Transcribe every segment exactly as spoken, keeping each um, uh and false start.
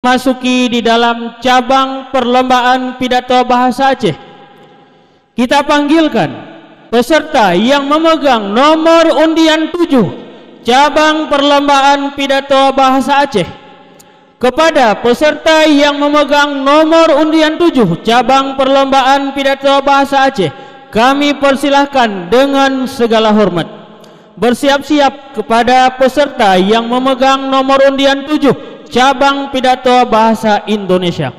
masuki di dalam cabang perlombaan pidato bahasa Aceh. Kita panggilkan peserta yang memegang nomor undian tujuh, cabang perlombaan pidato bahasa Aceh. Kepada peserta yang memegang nomor undian tujuh, cabang perlombaan pidato bahasa Aceh, kami persilahkan dengan segala hormat. Bersiap-siap kepada peserta yang memegang nomor undian tujuh, cabang pidato bahasa Indonesia.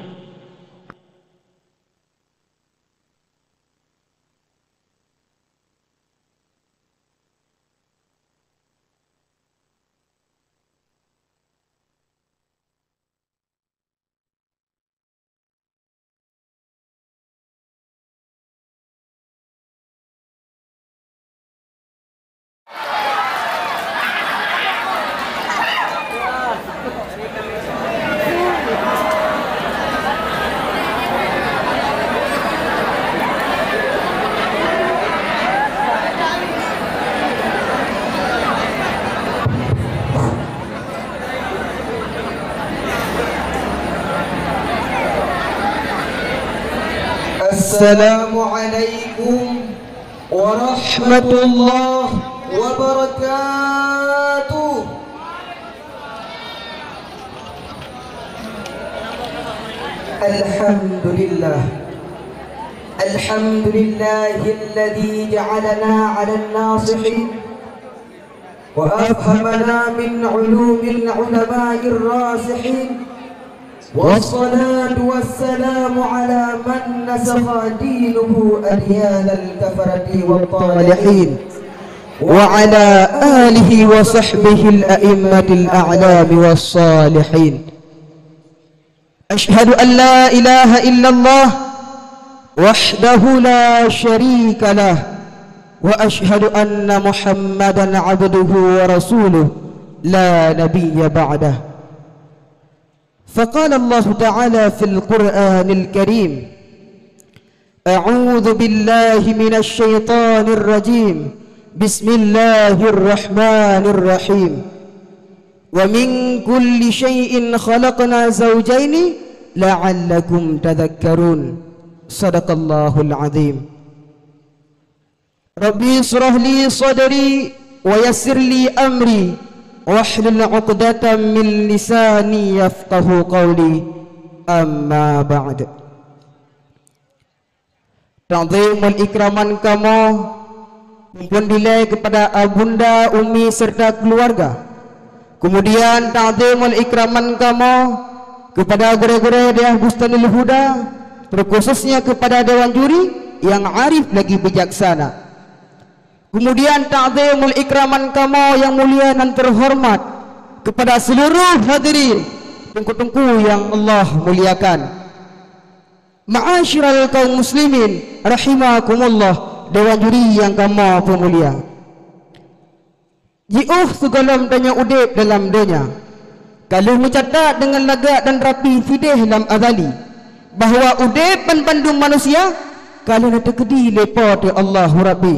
Assalamualaikum warahmatullahi wabarakatuh. Alhamdulillah. Alhamdulillahilladzi ja'alana 'alan nasihin wa afhamana min ulumil ulama'ir rasihin. Wassalatu wassalamu ala man nasakha dinuhu adyanal kafarati wat talihin. Wa ala alihi wa sahbihil a'immatil a'lami was salihin. Asyhadu an la ilaha illallah wahdahu la syarika lah, wa asyhadu anna Muhammadan abduhu wa rasuluh, la nabiyya ba'dah. Faqala Allahu ta'ala fil Qur'anil Karim, a'udzu billahi minasy syaithanir rajim. Bismillahirrahmanirrahim. Wa min kulli syai'in khalaqna zawjaini la'allakum tadzakkarun. Sadaqallahul azim. Rabbi israh li sadri wa yassir li amri wahlul 'uqdatam min lisani yafqahu qawli. Amma ba'd. Takzim wal ikraman kamoe muphom dilée keupada abunda, umi, serta keuluwarga. Keumudian, takzim wal ikraman kamoe keupada gurée-gurée dayah Bustanul Huda, teukhususnya keupada dewan juri nyang arif lagi bijaksana. Keumudian, takzim wal ikraman kamoe nyang mulia nan teuhoreumat keupada seuluruh hadirin, teungku-teungku nyang Allah muliakan. Ma'asyiral kaum muslimin rahimakumullah, dewan juri nyang kamoe peumulia. Jiôh sigohlom tanyoe udeb dalam donya, ka lheueh meucatat deungon lagak dan rapi sideh lam azali, bahwa udeb banmandum manusia ka lheueh neuteukeudi lé Po teu Allahu Rabbi.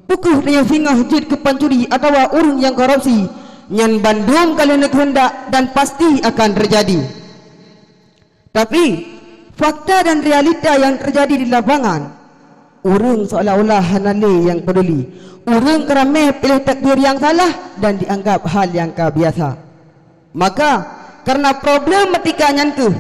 Peu kheueh tanyoe singoh jeuet keu pancuri atawa ureuëng nyang korupsi, nyan bandum ka lheueh neukeuheundak dan pasti akan teujadi. Tapi, fakta dan realita nyang teujadi di lapangan, ureuëng seolah-olah hana lé nyang peuduli. Ureuëng ka ramé piléh takdir nyang salah dan dianggap hal nyang ka biasa. Maka, kareuna problematika nyan kheueh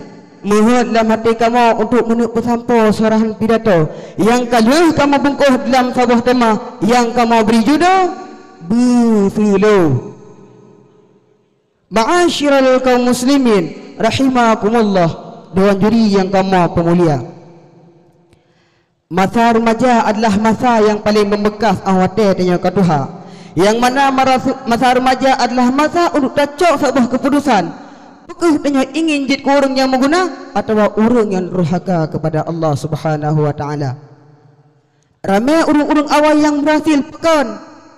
meuheuet lam até kamoe untuk meuneuk peusampoe seurahan pidato nyang ka lheueh kamoe bungkôh dalam saboh tema nyang kamoe bri judô Beuseulo. Ma'asyiral kaum muslimin rahimakumullah, dewan juri nyang kamoe peumulia. Masa remaja adalah masa nyang paleng meumeukas 'oh watée tanyoe ka tuha. Nyang mana marasu-, masa remaja adalah masa untuk tacok saboh keuputusan, peu kheueh tanyoe ingin jeuet keu ureuëng nyang meuguna atawa ureuëng nyang durhaka keupada Allah Subhanahu wa Ta'ala. Ramé ureuëng-ureuëng awai nyang beurhasil, pakon?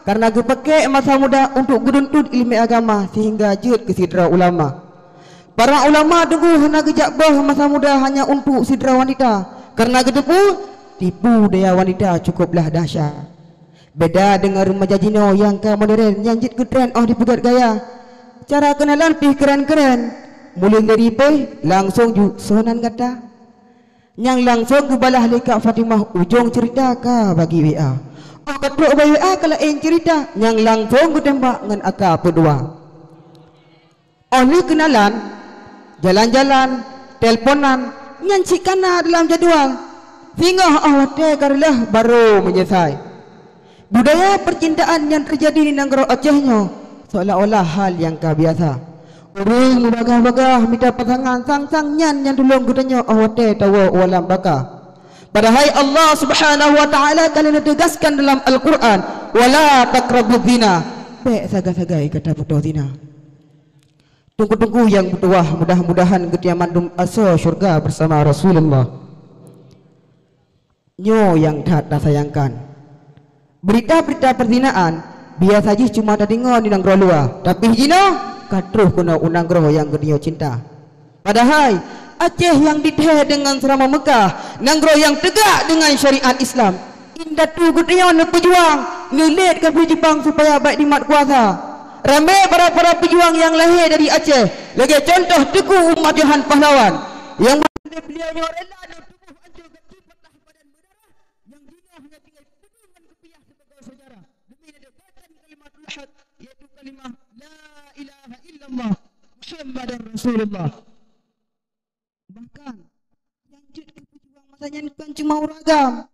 Kareuna geupakék masa muda untuk geutuntot iéleumé agama seuhingga jeuet keu sidroe ulama. Para ulama teungku hana geujak boh masa muda hanya untuk sidroe wanita, kareuna geuteupeue tipu daya wanita cukôplah dahsyat. Beda deungon remaja jinoe nyang ka modern nyang jeuet keu tren 'oh dipeugét gaya. Cara keunalan pih keuren-keuren. mulai dari béh langsong ju-, soe nan gata. Nyang langsong geubalah lé Kak Fatimah ujong ceurita ka bagi W A. Óh ka trok bak W A ka laén ceurita, nyang langsong geutembak ngon aka peudua. Óh lheueh keunalan, jalan-jalan, telponan, nyan cit kana dalam jadwal. Singoh óh watée ka reuloh barô meunyeusai. Budaya percintaan nyang teujadi di nanggroe Aceh nyoe seolah-olah hal nyang ka biasa. Ureuëng meubagah-bagah mita pasangan sang-sang nyan nyang tulông geutanyoe óh watée tawoe u alam baka. Padahai Allah Subhanahu wa Ta'ala ka lheueh neutegaskan dalam Al-Qur'an, "Wala taqrabuz zina." Bék sagai-sagai gata peutoe zina. Teungku-teungku nyang meutuwah, mudah-mudahan geutanyoe mandum asoe syeuruga beusama Rasulullah. Nyoe nyang that tasayangkan. Beurita-beurita peuzinaan biasa jih cuma tadeungoe di nanggroe luwa, tapi jinoe ka troh keunoe u nanggroe nyang geutanyoe cinta. Padahai Aceh nyang dithée deungon seurama Meukah, nanggroe nyang teugak deungon syariat Islam. Indatu geutanyoe neupeujuang, neulet kafé Jepang supaya bék jimat kuasa. Ramé para-para peujuang nyang lahé dari Aceh, lagée contoh Teuku Umar Johan Pahlawan, nyang beliau nyoe rela neutuboh hancô gaki patah badan berdarah, nyang jinoe hanya tinggai peudong ngon keupiah sibagoe sejarah demi netegakkan kalimatul haq, yaitu kalimah la ilaha illallah Muhammadar Rasulullah. Bahkan, nyang jeuet keu peujuang masa nyan kon cuma ureuëng agam.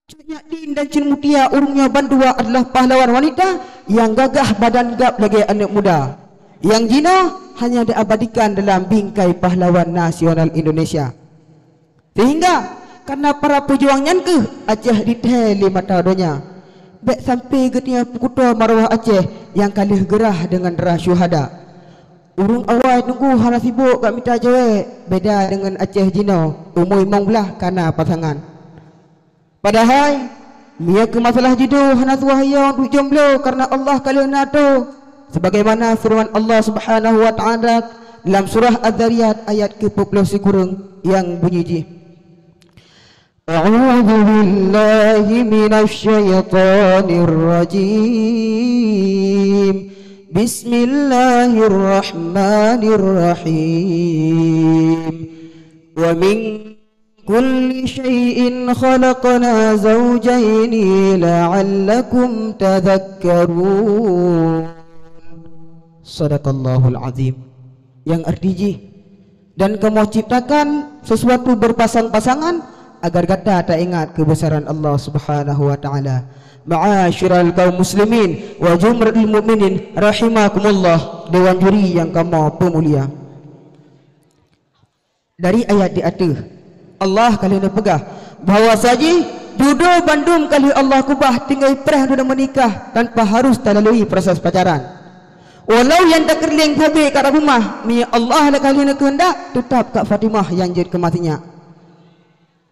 Cut Nyak Dhien dan Cut Mutia, ureuëng nyoe bandua adalah pahlawan wanita nyang gagah badan gab lagée aneuëk muda, nyang jinoe hanya diabadikan dalam bingkai pahlawan nasional Indonesia. Sehingga, kareuna para peujuang nyan kheueh Aceh dithée lé mata donya. Bék sampoe geutanyoe peukuto marwah Aceh nyang ka lheueh geurah deungon darah syuhada. Ureuëng awai teungku hana sibok gak mita cewek, beda deungon Aceh jinoe, umu limong blaih kana pasangan. Padahai, meunyoe keu masalah judoe hana tuwah yo duek jomblo kareuna Allah ka lheueh na tô, sebagaimana feureuman Allah Subhanahu wa Ta'ala dalam surah Az-Zariyat ayat keu peuet ploh sikureueng nyang bunyi jih, "A'udzu billahi minasy syaithanir rajim. Bismillahirrahmanirrahim. Wa min kulli syai'in khalaqna zawjaini la'allakum tadhakkarun." Sadaqallahul azim. Nyang arti jih, "Dan Kamoe ciptakan sesuatu berpasang-pasangan agar gata taingat keubeusaran Allah Subhanahu wa Ta'ala." Ma'asyiral kaum muslimin wa jumlatul mukminin rahimakumullah, dewan juri nyang kamoe peumulia. Dari ayat di ateueh, Allah ka lheueh neupeugah bahwa saji judoe bandum ka lheueh Allah keubah tinggai preh droe meunikah tanpa harus talalui proses pacaran. Walau nyang takeureuleng sabe ka rab beumah, meunyoe Allah ka lheueh neukeuheundak, teutab Kak Fatimah nyang jeuet keu masinyak.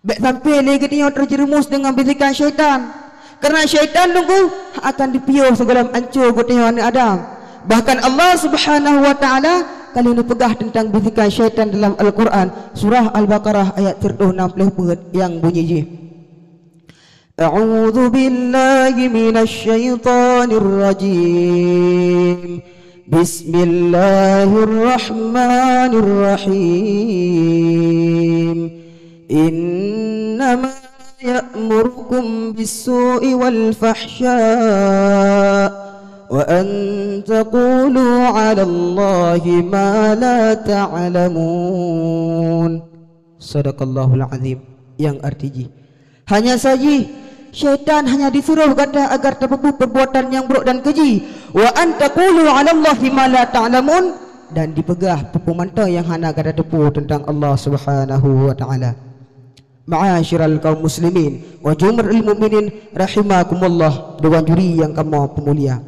Bék sampoe lé geutanyoe teujeureumus deungon bisikan syaitan. Kareuna syaitan teungku akan dipiôh sigohlom ancô geutanyoe aneuëk Adam. Bahkan Allah Subhanahu wa Ta'ala ka lheueh neupeugah teuntang bisikan syaitan dalam Al-Qur'an, surah Al-Baqarah ayat siratoh nam ploh peuet nyang bunyi jih, "A'udzu billahi minasy syaithanir rajim. Bismillahirrahmanirrahim. Innama ya'murukum bis-su'i wal fahsya' wa an taqulu 'alallahi ma la ta'lamun." Sadaqallahul azim. Nyang arti jih, hanya saji, syaitan hanya disuroh gata agar tapeubuet peubuatan nyang brok dan keuji, "Wa an taqulu 'alallahi ma la ta'lamun," dan dipeugah peue-peue mantong nyang hana gata teupeue teuntang Allah Subhanahu wa Ta'ala. Ma'asyiral kaum muslimin wa jumlatul mukminin rahimakumullah, dewan juri nyang kamoe peumulia.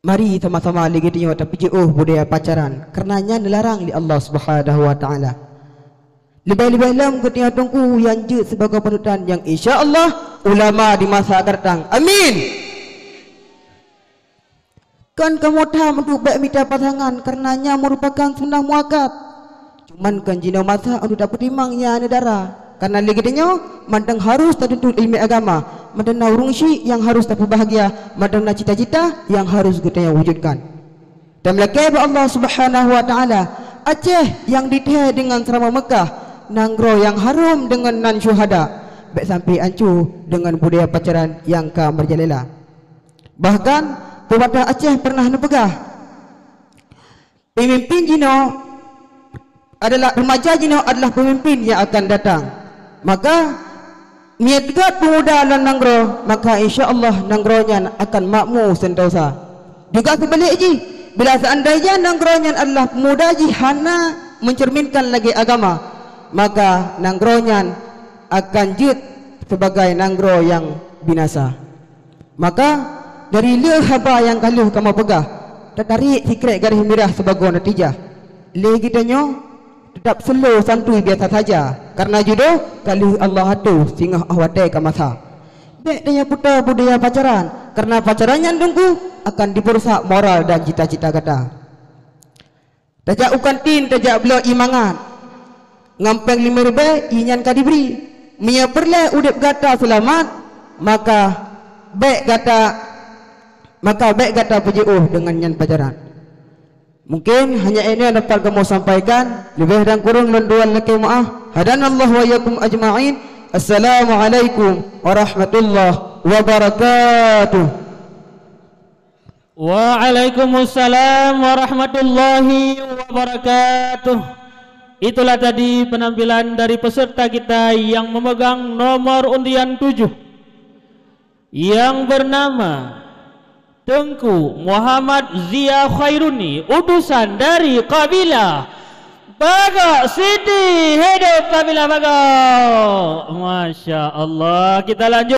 Mari sama-sama lé geutanyoe tapeujiôh budaya pacaran, kareuna nyan neularang lé Allah Subhanahu wa Ta'ala. Leubeh-leubeh lom geutanyoe teungku nyang jeuet sibagoe panutan nyang insya Allah ulama di masa akan datang. Amin. Kon kamoe tham untuk bék mita pasangan, kareuna nyan meurupakan sunnah muakkad. Cuman kon jinoe masa untuk tapeutimang nyan aneuëk dara. Kareuna lé geutanyoe mantong harus tatuntut ileumèe agama, mantong na ureuëng syik nyang harus tapeubahgia, mantong na cita-cita nyang harus geutanyoe wujudkan. Tameulakée bak Allah Subhanahu wa Taala, Aceh nyang jithée deungon seurama Meukah, nanggroe nyang harôm deungon nan syuhada, bék sampoe anco deungon budaya pacaran nyang ka meurajalela. Bahkan, peubataih Aceh peureunah neupeugah, peumimpin jinoe adalah, remaja jinoe adalah peumimpin nyang akan datang. Maka, meunyoe teugot peumuda lam nanggroe, maka insya Allah nanggroe nyan akan makmu sentosa. Juga seubalek jih, bila seundaija nanggroe nyan adalah peumuda jih hana meuceureuminkan lagée agama, maka nanggroe nyan akan jeuet sibagai nanggroe nyang binasa. Maka, dari lheueh haba nyang ka lheueh kamoe peugah, tatarék sikrék garéh mirah sibagoe neutijah. Lé geutanyoe, teutap slow santui biasa saja, kareuna judoh ka lheueh Allah atô singoh óh watée ka masa. Bék tanyoe puta budaya pacaran, kareuna pacaran nyan teungku akan jipeurusak moral dan cita-cita gata. Tajak u kantin, tajak bloe ié mangat. Ngon péng limong ribée, ié nyan ka jibri. Meunyoe peureulée udeb gata seulamat, maka bék gata, maka bék gata peujiôh deungon nyan pacaran. Mungken hanya nyan dapat kamoe sampaikan, leubeh dan kureueng lôn tuan lakée meuáh. Hadanallahu wa iyyakum ajma'in. Assalamualaikum warahmatullahi wabarakatuh. Waalaikumsalam warahmatullahi wabarakatuh. Itulah tadi penampilan dari peserta kita yang memegang nomor undian tujuh, yang bernama Teungku Muhammad Zia Khairuni, utusan dari kabilah Bagok Siti. Hidup kabilah Bagok. Masya Allah. Kita lanjut.